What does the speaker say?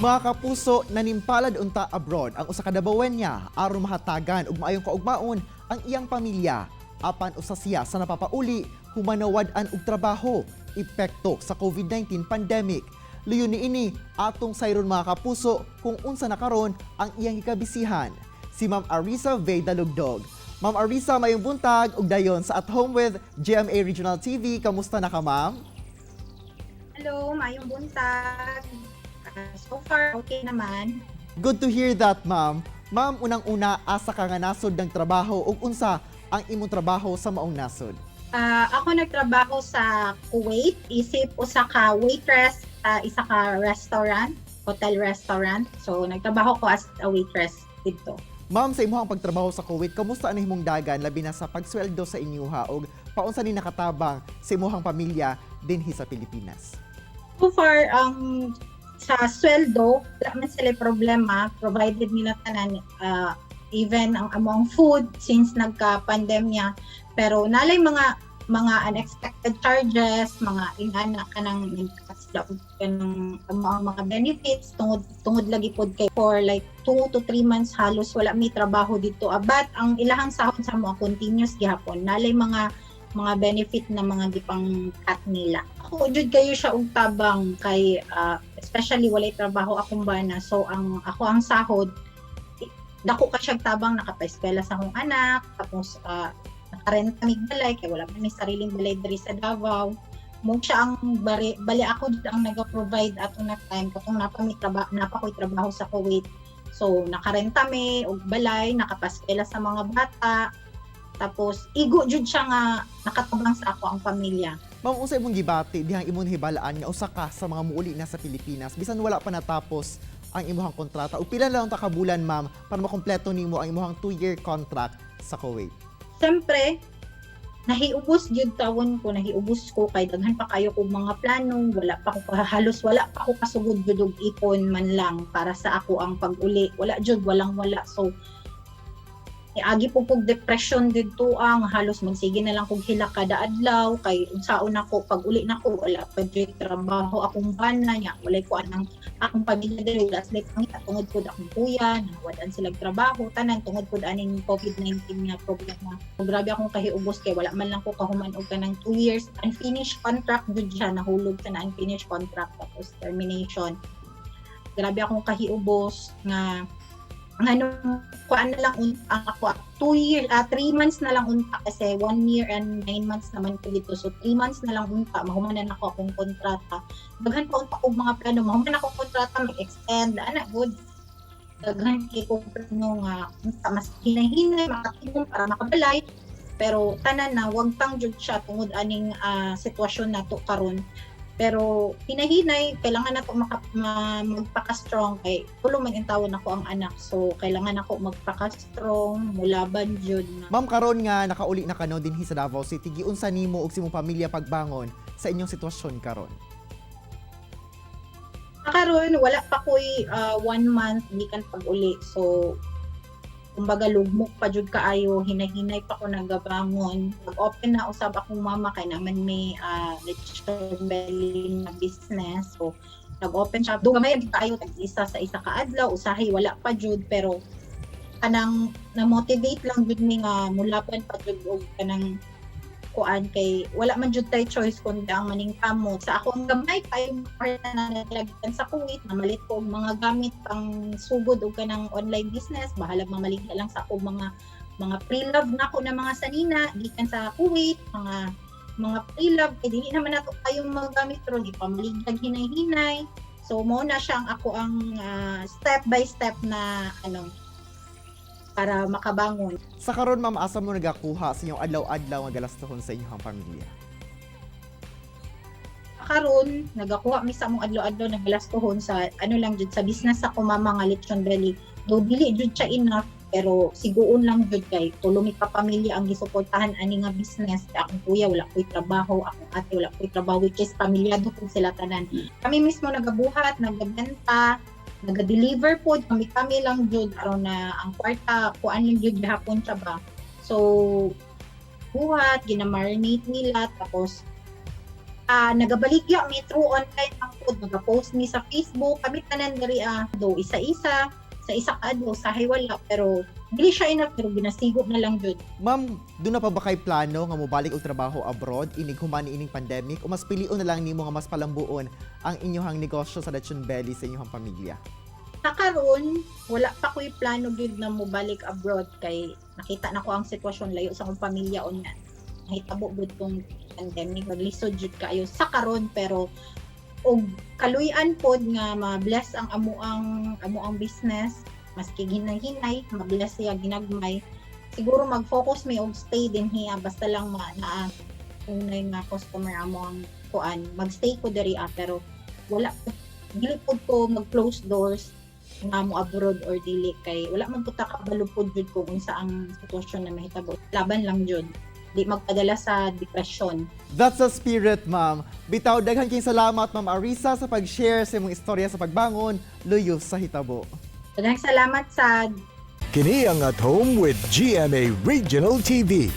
Mga kapuso, nanimpalad unta abroad ang usa ka Dabawenya aron mahatagan og maayong kaugmaon ang iyang pamilya. Apan usa siya sa napapauli human nawad-an og trabaho, epekto sa COVID-19 pandemic. Luyon niini, atong sayron, mga kapuso, kung unsa na karon ang iyang gikabisihan. Si Ma'am Arisa V. Dalugdog. Ma'am Arisa, maayong buntag ug dayon sa At Home with GMA Regional TV. Kamusta na ka, ma'am? Hello, maayong buntag. So far, okay naman. Good to hear that, ma'am. Ma'am, unang-una, asa ka nga nasod ng trabaho ug unsa ang imong trabaho sa maong nasod? Ako nagtrabaho sa Kuwait, isip usa ka waitress sa isa ka restaurant, hotel restaurant. So nagtrabaho ko as a waitress dito. Ma'am, sa imong pagtrabaho sa Kuwait, kamusta ang imong dagan labi na sa pagsweldo sa inyuha ug paunsa ni nakatabang sa imong pamilya dinhi sa Pilipinas? So far, ang sa sweldo, wala man sila problema, provided nila tanan, even ang among food since nagka-pandemya. Pero nalay mga unexpected charges, mga ingana kanang nagkasila og kanang among mga benefits tungod lagi pod kay for like 2 to 3 months halos wala may trabaho dito. But ang ilahang sahod sa mo continuous gihapon. Nalay mga benefit na mga gipang cut nila. Ako jud kayo siya og tabang kay especially walay trabaho akong bana, so ang ako ang sahod dako ka siyang tabang, nakapaeskwela sa akong anak, tapos nakarenta mig balay kay wala man may sariling balay diri sa Davao mo. Siya ang bari, bali ako jud ang naga-provide ato na time katong napa mi trabaho, napa ko'y trabaho sa Kuwait. So nakarenta mi og balay, nakapaskwela sa mga bata, tapos igo jud siya nga nakatabang sa ako ang pamilya. Ma'am, unsa imong gibati dihang imong hibalaan nga usa ka sa mga muuli na sa Pilipinas bisan wala pa natapos ang imong kontrata, ug pila lang ta ka bulan, ma'am, para makumpleto nimo ang imong 2-year contract sa Kuwait? Siyempre, nahiubos gyud tawon ko, nahiubos ko kay daghan pa kayo kog mga plano, wala pa ko halos wala pa ko kasugod jud og ipon man lang para sa ako ang pag-uli. Wala jud, walang wala. So niagi po kog depression didto, ang halos magsige na lang kog hilak kada adlaw kay unsaon nako pag uli nako, wala pa jud trabaho akong bana nya, walay ko anang akong pamilya diri, wala sila pangita tungod pud akong kuya nawadan sila trabaho tanan tungod pud aning COVID-19 nga problema. So, grabe akong kahiubos kay wala man lang ko kahuman og kanang 2 years unfinished contract jud siya, nahulog sa na unfinished contract tapos termination. Grabe akong kahiubos nga ano, kuan na lang unta ang ako 2 year, 3 months na lang unta kasi 1 year and 9 months naman ko dito, so 3 months na lang unta mahumanan ako akong kontrata. Daghan pa unta kog mga plano mahuman akong kontrata, mag-extend ana good. Daghan kay kog plano nga unta mas hinahinay makatigom para makabalay, pero tanan na wag tang jud siya tungod aning sitwasyon nato karon. Pero hinahinay kailangan nato magpaka-strong kay tulo man intawon ako ang anak, so kailangan ako magpaka-strong, mulaban jud na. Ma'am, karon nga nakauli na kano dinhi sa Davao City, giunsa nimo ug sa imong pamilya pagbangon sa inyong sitwasyon karon? Karon wala pa ko'y one month gikan pag-uli, so kumbaga lugmok pa jud kaayo, hinahinay pa ko nagabangon. Nag-open na usab akong mama kay naman may lechon belly na business, so nag-open siya. Do gamay kaayo, tag isa sa isa ka adlaw, usahay wala pa jud, pero kanang na-motivate lang jud mi nga mulaban pa jud og kanang kuan kay wala man jud tay choice kundi ang maningkamot. Sa ako ang gamay kay part na nalagyan sa Kuwait, namalit ko og mga gamit pang sugod og kanang online business, bahalag mamaligya lang sa ako mga pre-love nako na mga sanina gikan sa Kuwait, mga pre-love kay dili naman nato kayong magamit ron, ipamaligya hinay-hinay. So mo na siyang ako ang step by step na ano para makabangon. Sa karon, ma'am, asa mo nagakuha sa inyong adlaw-adlaw nga galastuhon sa inyong pamilya? Karon nagakuha mi sa among adlaw-adlaw na galastuhon sa ano lang jud, sa business sa mama nga lechon belly. Do dili jud siya enough, pero siguon lang jud kay tulo mi ka pamilya ang gisuportahan ani nga business. Kay akong kuya wala ko'y trabaho, akong ate wala ko'y trabaho, which is pamilyado pud sila tanan. Kami mismo nagabuhat, nagabenta, naga-deliver pod kami, kami lang jud aron na ang kwarta kuan lang jud gihapon siya ba. So buhat, gina-marinate nila, tapos Nagabaligya mi through online ang food, nagapost mi sa Facebook, kami tanan diri do isa-isa sa isa ka adlaw, sahay wala, pero dili siya enough, pero ginasigo na lang jud. Ma'am, duna pa ba kay plano nga mobalik og trabaho abroad inig human ining pandemic o mas pilion na lang nimo nga mas palambuon ang inyohang negosyo sa Lechon Belly sa inyohang pamilya? Sa karon wala pa ko'y plano gyud na mobalik abroad kay nakita na ko ang sitwasyon, layo sa akong pamilya unya. Nahitabo gud tong pandemic, maglisod jud kaayo sa karon, pero og kaluy-an pod nga ma-bless ang amo ang business, maski hinay-hinay, ma-bless siya ginagmay, siguro mag-focus may og stay din hiya, basta lang ma naa unay nga customer amo ang kuan, magstay ko diri pero wala, dili pod ko mag-close doors nga mo abroad or dili kay wala man pud ta kabalo pod jud kung unsa ang sitwasyon na mahitabo. Laban lang jud, di magpadala sa depression. That's the spirit, ma'am. Bitaw, daghan kayong salamat, Ma'am Arisa, sa pag-share sa imong istorya sa pagbangon luyo sa hitabo. Daghang salamat sa Kini ang At Home with GMA Regional TV.